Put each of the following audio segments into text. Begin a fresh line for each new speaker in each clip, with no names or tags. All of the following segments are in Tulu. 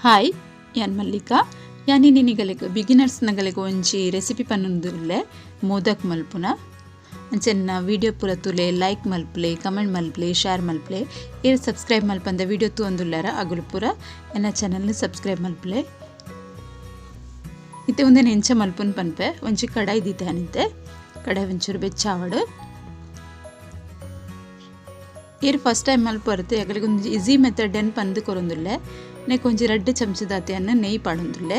ಹಾಯ್ ಯಾನ್ ಮಲ್ಲಿಕಾ ಯಾನಿ ನಿನಿಗಲೆಗ್ ಬಿಗಿನರ್ಸ್ ನಗಲೆಗ್ ಒಂಜಿ ರೆಸಿಪಿ ಪನ್ನೊಂದುಲ್ಲೆ ಮೋದಕ್ ಮಲ್ಪುನ ಅಂಚೆನ್ನ ವಿಡಿಯೋ ಪೂರ ತುಲೆ ಲೈಕ್ ಮಲ್ಪುಲೆ ಕಮೆಂಟ್ ಮಲ್ಪುಲೆ ಶೇರ್ ಮಲ್ಪುಲೆ ಏರ್ ಸಬ್ಸ್ಕ್ರೈಬ್ ಮಲ್ಪಂದ ವಿಡಿಯೋ ತೂವೊಂದುಲ್ಲೆರ ಅಗುಲು ಪೂರ ಎನ್ನ ಚಾನೆಲ್ ಸಬ್ಸ್ಕ್ರೈಬ್ ಮಲ್ಪುಲೆ. ಇತ್ತೆ ಉಂದೆನ್ ಎಂಚ ಮಲ್ಪುನ್ ಪನ್ಪೆ ಒಂಜಿ ಕಡಾಯಿ ದೀತೆ ಕಡಾಯಿ ಒಂಚೂರು ಬೆಚ್ಚಾವಡು. ಏರ್ ಫಸ್ಟ್ ಟೈಮ್ ಮಲ್ಪೊರ್ತೆ ಅಗಲಿಗೆ ಒಂಜಿ ಈಸಿ ಮೆಥಡ್ ಎನ್ ಪಂದ್ ಕೊರೊಂದುಲ್ಲೆ. ನೆಕ್ ಒಂಜಿ ರಡ್ಡ್ ಚಮಚದಾತೆಯನ್ನು ನೆಯ್ ಪಾಡೊಂದುಲ್ಲೆ.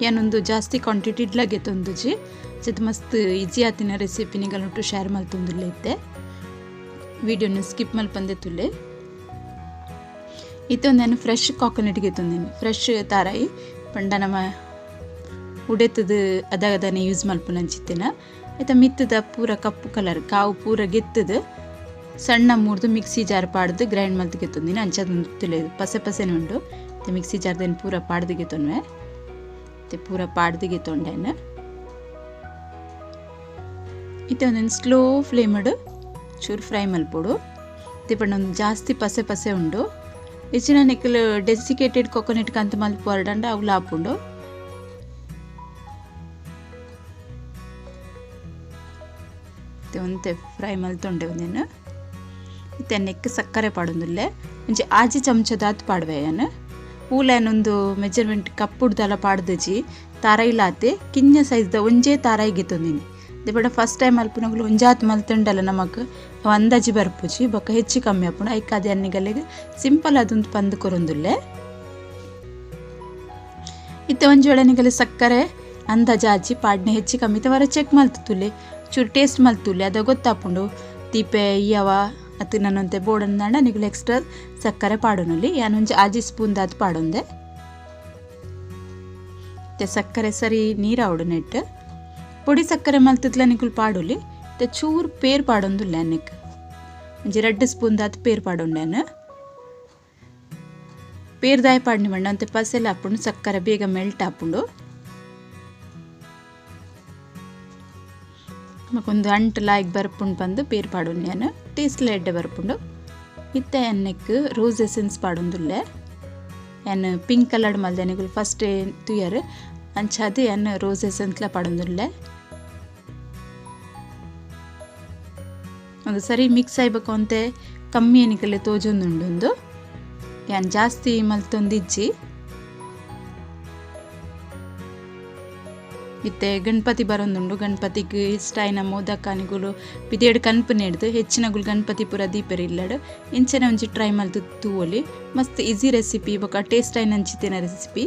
ಯಾನೊಂದು ಜಾಸ್ತಿ ಕ್ವಾಂಟಿಟಿ ಇಡ್ಲ ಗೆತ್ತೊಂದುಜಿ ಜತ್ ಮಸ್ತ್ ಈಸಿ ಆತಿನ ರೆಸಿಪಿ ನಿಗಲುಟ್ಟು ಶೇರ್ ಮಲ್ತೊಂದುಲ್ಲೆ. ಇತ್ತೆ ವಿಡಿಯೋನ ಸ್ಕಿಪ್ ಮಲ್ಪಂದೆ ತುಲ್ಲೆ. ಇತ್ತೆ ಒಂದು ನಾನು ಫ್ರೆಶ್ ಕೋಕೋನಟ್ ಗೆತ್ತೊಂದೇನೆ. ಫ್ರೆಶ್ ತಾರಾಯಿ ಪಂಡ ನಮ್ಮ ಉಡೆತದ ಅದಾಗದಾನೆ ಯೂಸ್ ಮಲ್ಪುನಂಚಿತ್ತಿನ ಆಯ್ತಾ ಮಿತ್ತದ ಪೂರ ಕಪ್ಪು ಕಲರ್ ಕಾವು ಪೂರ ಗೆತ್ತದ ಸಣ್ಣ ಮೂರ್ದು ಮಿಕ್ಸಿ ಜಾರ್ ಪಾಡ್ದು ಗ್ರೈಂಡ್ ಮಲ್ತ್ ಗೆತ್ತೊಂದಿನ ಅಂಚದ ತಿಳಿದು ಪಸೆ ಪಸೆನೆ ಉಂಡು. ಮಿಕ್ಸಿ ಜಾರ್ದೇನು ಪೂರ ಪಾಡ್ದು ಗೆತ್ತೊನ್ವೆ ಮತ್ತೆ ಪೂರ ಪಾಡ್ದು ಗೆತ್ತೊಂಡೇನು. ಇತ್ತೆ ಒಂದೊಂದು ಸ್ಲೋ ಫ್ಲೇಮಡು ಚೂರು ಫ್ರೈ ಮಲ್ಪೊಡು. ಇತ್ತೆ ಪಂಡ ಒಂದು ಜಾಸ್ತಿ ಪಸೆ ಪಸೆ ಉಂಡು. ಹೆಚ್ಚಿನ ನಿಕ್ಕಲು ಡೆಸಿಕೇಟೆಡ್ ಕೊಕೊನಟ್ ಕಂತ ಮಲ್ಪೊರ್ಡಂಡ ಅವು ಆಪುಂಡು. ಒಂತೆ ಫ್ರೈ ಮಲ್ತೊಂಡೆ ಒಂದೇನು. ಇತ್ತೆ ನೆಕ್ ಸಕ್ಕರೆ ಪಾಡೊಂದುಲ್ಲೆ ಒಂಜಿ ಆಜಿ ಚಮಚದಾತ್ ಪಾಡುವೆ ಯಾನ್. ಪೂಲನೊಂದು ಮೆಜರ್ಮೆಂಟ್ ಕಪ್ಪುಡ್ದಲ ಪಾಡ್ದುಜಿ ತಾರೈಲಾತೆ ಕಿಂಜ ಸೈಜ್ದ ಒಂಜೇ ತಾರಾಯಿ ಗೆತ್ತೊಂದಿನಿ. ಬಡ ಫಸ್ಟ್ ಟೈಮ್ ಮಲ್ಪುನಗುಲು ಒಂಜಾತ್ ಮಲ್ತುಂಡಲ ನಮಕ್ ಅಂದಾಜಿ ಬರ್ಪುಜಿ ಬೊಕ್ಕ ಹೆಚ್ಚು ಕಮ್ಮಿ ಆಪುಂಡು. ಐಕ್ ಅದೇ ಅನ್ನಿಗಲೆಗ್ ಸಿಂಪಲ್ ಅದೊಂದು ಪಂದ್ ಕೊರೊಂದುಲ್ಲೆ. ಇತ್ತೆ ಒಂಜಿ ವೇಳೆ ನಿಗಲೆ ಸಕ್ಕರೆ ಅಂದಾಜಾಜಿ ಪಾಡ್ನೆ ಹೆಚ್ಚು ಕಮ್ಮಿ ಇತ್ತೆ ವರ ಚೆಕ್ ಮಲ್ತುಲೆ ಚೂರು ಟೇಸ್ಟ್ ಮಲ್ತುಲೆ ಅದ ಗೊತ್ತಾಪುಂಡು ತೀಪೆ ಇಯವ ಅತ್ತು ನನ್ನಂತೆ ಬೋಡಂದಾಂಡ ನಿಗುಲು ಎಕ್ಸ್ಟ್ರಾ ಸಕ್ಕರೆ ಪಾಡೊನೊಲಿ. ಯಾನೊಂಜಿ ಆಜಿ ಸ್ಪೂನ್ ದಾತ್ ಪಾಡೊಂದೆ. ಇತ್ತೆ ಸಕ್ಕರೆ ಸರಿ ನೀರಾವಡು ನೆಟ್ ಪೊಡಿ ಸಕ್ಕರೆ ಮಲ್ತದ್ಲ ನಿಗುಲು ಪಾಡೊಲಿ. ಇತ್ತೆ ಚೂರು ಪೇರ್ ಪಾಡೊಂದುಲ್ಲೆ ಅನ್ನಿಕ್ ಒಂಜಿ ರಡ್ಡ್ ಸ್ಪೂನ್ ದಾತ್ ಪೇರ್ ಪಾಡೊಂಡೆನ್. ಪೇರ್ ದಾಯ ಪಾಡ್ನಿ ಪಂಡ ಅಂತೆ ಪಸೆಲ ಆಪುಂಡು ಸಕ್ಕರೆ ಬೇಗ ಮೆಲ್ಟ್ ಆಪುಂಡು. ಒಂದು ಅಂಟು ಲಾಯ್ಕ್ ಬರ್ಪುಂಡು ಬಂದು ಪೇರ್ ಪಾಡೊಂದು ಟೇಸ್ಟ್ ಎಡ್ಡೆ ಬರ್ಪುಂಡು. ಇತ್ತೆ ಎಣ್ಣೆಕ್ ರೋಸ್ ಎಸೆನ್ಸ್ ಪಾಡೊಂದುಲ್ಲೆ. ಯಾನ್ ಪಿಂಕ್ ಕಲರ್ ಮಲ್ದೆ ನಿಗುಲು ಫಸ್ಟ್ ತುಯರ್ ಅಂಚಾದ್ ಯಾನ್ ರೋಸ್ ಎಸೆನ್ಸ್ಲ ಪಾಡೊಂದುಲ್ಲೆ. ಒಂದು ಸರಿ ಮಿಕ್ಸ್ ಆಯ್ಬೇಕು ಅಂತೆ ಕಮ್ಮಿ ಎನಿಕಲೆ ತೋಜೊಂದುಂಡು. ಯಾನ್ ಜಾಸ್ತಿ ಮಲ್ತೊಂದಿಜ್ಜಿ. ಇತ್ತೆ ಗಣಪತಿ ಬರೊಂದುಂಡು. ಗಣಪತಿಗೆ ಇಷ್ಟ ಆಯಿನ ಮೋದಕ ನಿಗುಲು ಪಿದೇಡು ಕನ್ಪು ನೆಡ್ದು ಹೆಚ್ಚಿನಗುಲು ಗಣಪತಿ ಪೂರ ದೀಪೆರ್ ಇಲ್ಲಡ್ ಇಂಚನೆ ಒಂಜಿ ಟ್ರೈ ಮಲ್ತು ತೂವೊಲಿ. ಮಸ್ತ್ ಈಸಿ ರೆಸಿಪಿ ಬೊಕ ಟೇಸ್ಟ್ ಆಯಿನ ಅಂಚಿತ್ತಿನ ರೆಸಿಪಿ.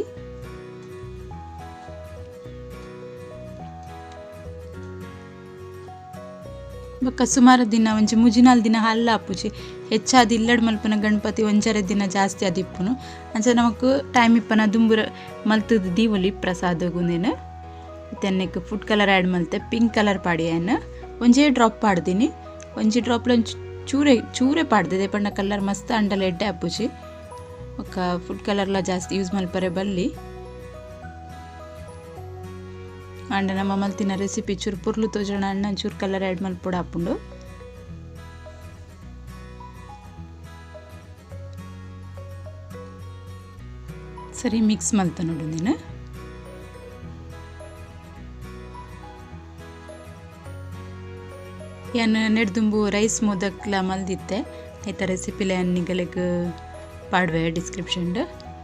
ಬೊಕ ಸುಮಾರು ದಿನ ಒಂಜಿ ಮುಜಿನಾಲ್ ದಿನ ಹಲ್ಲ ಆಪುಜಿ. ಹೆಚ್ಚಾದ್ ಇಲ್ಲಡ್ ಮಲ್ಪುನ ಗಣಪತಿ ಒಂಜರೆ ದಿನ ಜಾಸ್ತಿ ಆದಿಪ್ಪುನು. ಅಂಚ ನಮಕ್ ಟೈಮ್ ಇಪ್ಪನ ದುಂಬುರ ಮಲ್ತುದು ದೀವೊಲಿ ಪ್ರಸಾದಗುಂದೇನು. ಇತ್ತೆ ಫುಡ್ ಕಲರ್ ಆ್ಯಡ್ ಮಲ್ತೆ ಪಿಂಕ್ ಕಲರ್ ಪಾಡಿಯೇನು. ಒಂಜೇ ಡ್ರಾಪ್ ಪಾಡ್ದಿನಿ. ಒಂಜಿ ಡ್ರಾಪ್ಲ ಒಂಜಿ ಚೂರೆ ಚೂರೆ ಪಾಡ್ದಿದೆ ಪಂಡ ಕಲರ್ ಮಸ್ತ್ ಅಂಡಲ ಎಡ್ಡೆ ಆಪುಜಿ. ಬೊಕ ಫುಡ್ ಕಲರ್ಲ ಜಾಸ್ತಿ ಯೂಸ್ ಮಲ್ಪರೆ ಬಲ್ಲಿ. ಅಂಡ ನಮ್ಮ ಮಲ್ತಿನ ರೆಸಿಪಿ ಚೂರು ಪುರ್ಲು ತೋಜೋಣ ಅಣ್ಣ ಚೂರು ಕಲರ್ ಆ್ಯಡ್ ಮಲ್ಪೊಡು ಆಪುಂಡು. ಸರಿ ಮಿಕ್ಸ್ ಮಲ್ತ ನೋಡು ನೀನು. ಯಾನ್ ನೆಡ್ದುಂಬು ರೈಸ್ ಮೋದಕ್ಲ ಮಲ್ದಿತ್ತೆ. ಐತ ರೆಸಿಪಿಲೆ ನಿಗಲೆಗ್ ಪಾಡುವೆ ಡಿಸ್ಕ್ರಿಪ್ಷನ್.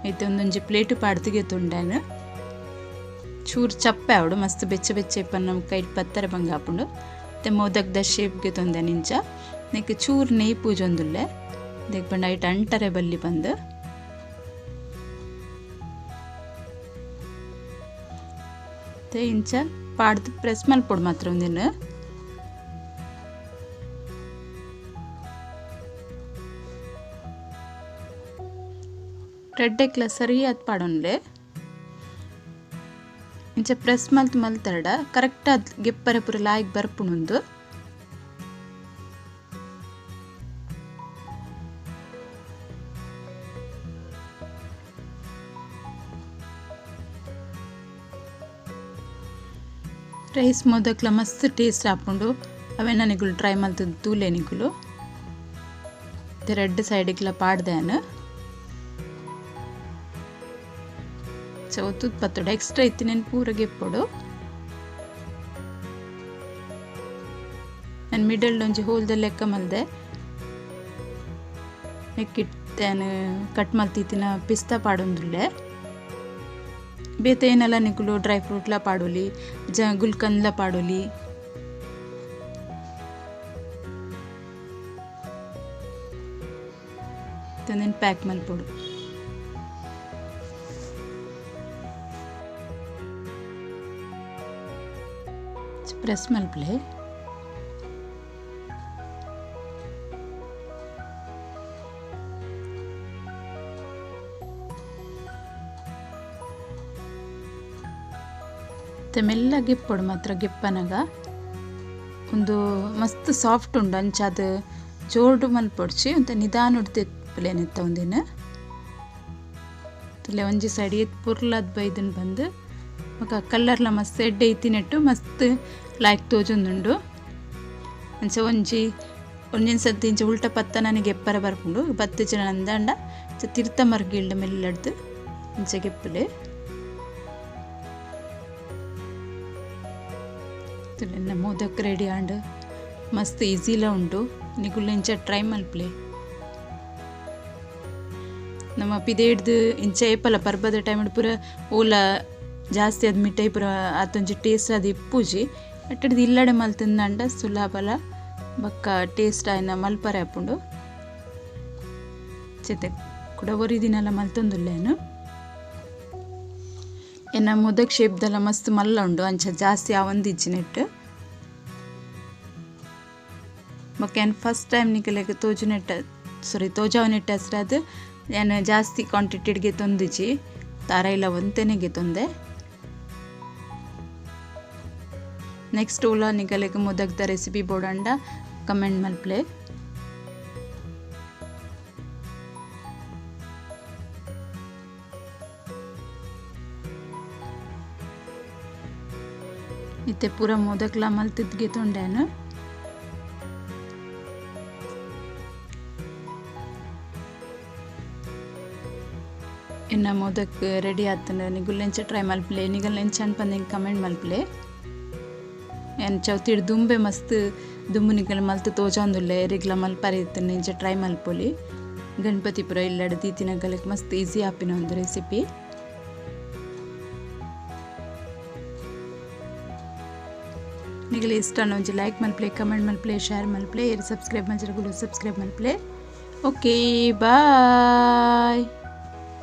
ಐತೆ ಒಂದೊಂಜಿ ಪ್ಲೇಟ್ ಪಾಡ್ದು ಗೆತ್ತುಂಡಾನು. ಚೂರು ಚಪ್ಪೆ ಆವಡು ಮಸ್ತ್ ಬೆಚ್ಚ ಬೆಚ್ಚ ಇಪ್ಪನ್ ನಮ್ಮ ಕೈಟ್ ಪತ್ತರೆ ಬಂಗ ಆಪುಂಡು. ಇತ್ತೆ ಮೋದಕ್ದ ಶೇಪ್ ಗೆತ್ತೊಂದೆ ನಿಂಚ ನೆಕ್ ಚೂರು ನೆಯ್ ಪೂಜೊಂದುಲ್ಲೆ. ದೆಕ್ ಪಂಡ ಐಟ್ ಅಂಟರೆ ಬಲ್ಲಿ ಬಂದು. ಇತ್ತೆ ಇಂಚ ಪಾಡ್ದು ಪ್ರೆಸ್ ಮಲ್ಪೊಡು ಮಾತ್ರ ಒಂದಿನ. ರೆಡ್ ಸರಿಯಾದ ಪಾಡೊನ್ಲೆ. ಇಂಚ ಪ್ರೆಸ್ ಮಲ್ತ್ ಮಲ್ತರಡ ಕರೆಕ್ಟ್ ಆದ್ ಗೆಪ್ಪರೆ ಪೂರ ಲಾಯ್ಕ್ ಬರ್ಪುಂಡು. ರೈಸ್ ಮೋದಕ್ಲ ಮಸ್ತ್ ಟೇಸ್ಟ್ ಆಪುಂಡು. ಅವೆನ ನಿಗುಲು ಟ್ರೈ ಮಲ್ತುದು ತೂಲೆ ನಿಗುಲು. ರಡ್ಡ್ ಸೈಡ್ಗ್ಲ ಪಾಡ್ದೇನು ಚೌತುದ್ ಪತ್ತೊಡು ಎಕ್ಸ್ಟ್ರಾ ಇತ್ತಿನೆನ್ ಪೂರ ಗೆಪ್ಪೊಡು ನಾನು ಮಿಡಲ್ ಒಂಜಿ ಹೋಲ್ದ ಲೆಕ್ಕ ಮಲ್ದೆ ನೆಕ್ಕಿಟ್ಟೆನ್ ಕಟ್ ಮಲ್ತಿತ್ತಿನ ಪಿಸ್ತಾ ಪಾಡೊಂದುಲ್ಲೆ ಬೇತೆ ಏನೆಲ್ಲ ನಿಕುಲು ಡ್ರೈ ಫ್ರೂಟ್ಲ ಪಾಡೊಲಿ ಜ ಗುಲ್ಕಂದ್ಲ ಪಾಡೊಲಿ ತಂದೆನ್ ಪ್ಯಾಕ್ ಮಲ್ಪೊಡು ಪ್ರೆಸ್ ಮಲ್ಪಲೆ ಮೆಲ್ಲ ಗೆಪ್ಪೊಡು ಮಾತ್ರ ಗೆಪ್ಪನಗ ಒಂದು ಮಸ್ತ್ ಸಾಫ್ಟ್ ಉಂಡು ಅಂಚಾದ ಜೋರ್ಡು ಮಲ್ಪೊಡ್ಚಿ ಒಂತೆ ನಿಧಾನ ಉಡ್ತೆಪ್ಪುಲೇನೆತ್ತ ಒಂದಿನ ತುಲೆ ಒಂಜಿ ಸೈಡ್ ಏತ್ ಪೊರ್ಲಾದ್ ಬೈದನ್ ಬಂದು ಬೊಕ ಕಲ್ಲರ್ಲ ಮಸ್ತ್ ಎಡ್ಡೆ ಇತ್ತಿನೆಟ್ಟು ಮಸ್ತ್ ಲಾಯ್ಕ್ ತೋಜೊಂದುಂಡು ಅಂಚ ಒಂಜಿ ಒಂಜಿನ ಸರ್ತಿ ಇಂಚ ಉಲ್ಟ ಪತ್ತ ನನಗೆ ಎಪ್ಪರ ಬರ್ಪುಂಡು ಬತ್ತು ಜನ ಅಂದಾಂಡ ತಿರ್ತ ಮರ್ಗಿಲ್ಡ ಮೆಲ್ಲಡ್ದು ಇಂಚ ಗೆಪ್ಪುಲೆ ತುಲೆನ್ನ ಮೋದಕ್ ರೆಡಿ ಆಂಡ್ ಮಸ್ತ್ ಈಸಿಲ ಉಂಡು ನಿಕುಲು ಇಂಚ ಟ್ರೈ ಮಲ್ಪಲೆ ನಮ್ಮ ಪಿದೇಡ್ದು ಇಂಚ ಏಪಲ ಪರ್ಬದ ಟೈಮ್ ಪೂರ ಓಲ ಜಾಸ್ತಿ ಅದು ಮಿಠಾಯಿ ಪೂರ ಆತೊಂಜಿ ಟೇಸ್ಟ್ ಅದು ಇಪ್ಪುಜಿ ಅಟ್ಟಡ್ದು ಇಲ್ಲಡೆ ಮಲ್ತಿಂದಂಡ ಸುಲಭಲ ಬೊಕ್ಕ ಟೇಸ್ಟ್ ಆಯ್ನ ಮಲ್ಪರೆ ಆಪುಂಡು ಚೆತ್ತೆ ಕುಡ ಒರಿ ದಿನಲ ಮಲ್ತೊಂದುಲ್ಲೇನು ಎನ್ನ ಮೋದಕ್ ಶೇಪ್ದಲ್ಲ ಮಸ್ತ್ ಮಲ್ಲ ಉಂಡು ಅಂಚ ಜಾಸ್ತಿ ಆವೊಂದಿಜ್ಜಿ ನೆಟ್ ಬೊಕ್ಕ ಯಾನ್ ಫಸ್ಟ್ ಟೈಮ್ ನಿಕಲೆಗ್ ತೋಜುನೆಟ್ಟ ಸಾರಿ ತೋಜಾವನೆಟ್ಟ ಅದು ಯಾನ್ ಜಾಸ್ತಿ ಕ್ವಾಂಟಿಟಿಗೆ ತೊಂದಿಜಿ ತಾರ ಇಲ್ಲ ಒಂತೆನೆ ಗೆತೊಂದೆ ನೆಕ್ಸ್ಟ್ ಓಲ ನಿಕಲೆಗ್ ಮೋದಕ್ದ ರೆಸಿಪಿ ಬೋಡಂಡ ಕಮೆಂಟ್ ಮಲ್ಪಲೆ ಇತ್ತೆ ಪೂರ ಮೋದಕ್ಲ ಮಲ್ತಿದ್ ಗೆತೊಂಡೇನು ಇನ್ನ ಮೋದಕ್ ರೆಡಿ ಆತಂಡ ನಿಗುಲ್ ಎಂಚ ಟ್ರೈ ಮಲ್ಪಲೆ ನಿಗಲ್ ಎಂಚ ಅನ್ಪಂದ್ ಕಮೆಂಟ್ ಮಲ್ಪಲೆ ಯಾನ್ ಚೌತಿಡ್ ದುಂಬೆ ಮಸ್ತ್ ದುಂಬು ನಿಗಲ್ ಮಲ್ತ್ ತೋಜೊಂದುಲ್ಲೆ ಎರಿಗ್ಲ ಮಲ್ಪರೆ ಇತ್ತುಂಡ ಇಂಚ ಟ್ರೈ ಮಲ್ಪೊಲಿ ಗಣಪತಿ ಪೂರ ಇಲ್ಲಡ್ ದೀತಿನಗಲಕ್ ಮಸ್ತ್ ಈಸಿ ಆಪಿನ ಒಂದು ರೆಸಿಪಿ ನಿಗಲ್ ಇಷ್ಟ ಒಂಜಿ ಲೈಕ್ ಮಲ್ಪಲೆ ಕಮೆಂಟ್ ಮಲ್ಪಲೆ ಶೇರ್ ಮಲ್ಪಲೆ ಸಬ್ಸ್ಕ್ರೈಬ್ ಮಲ್ಜರಗುಲು ಸಬ್ಸ್ಕ್ರೈಬ್ ಮಲ್ಪಲೆ. Okay bye.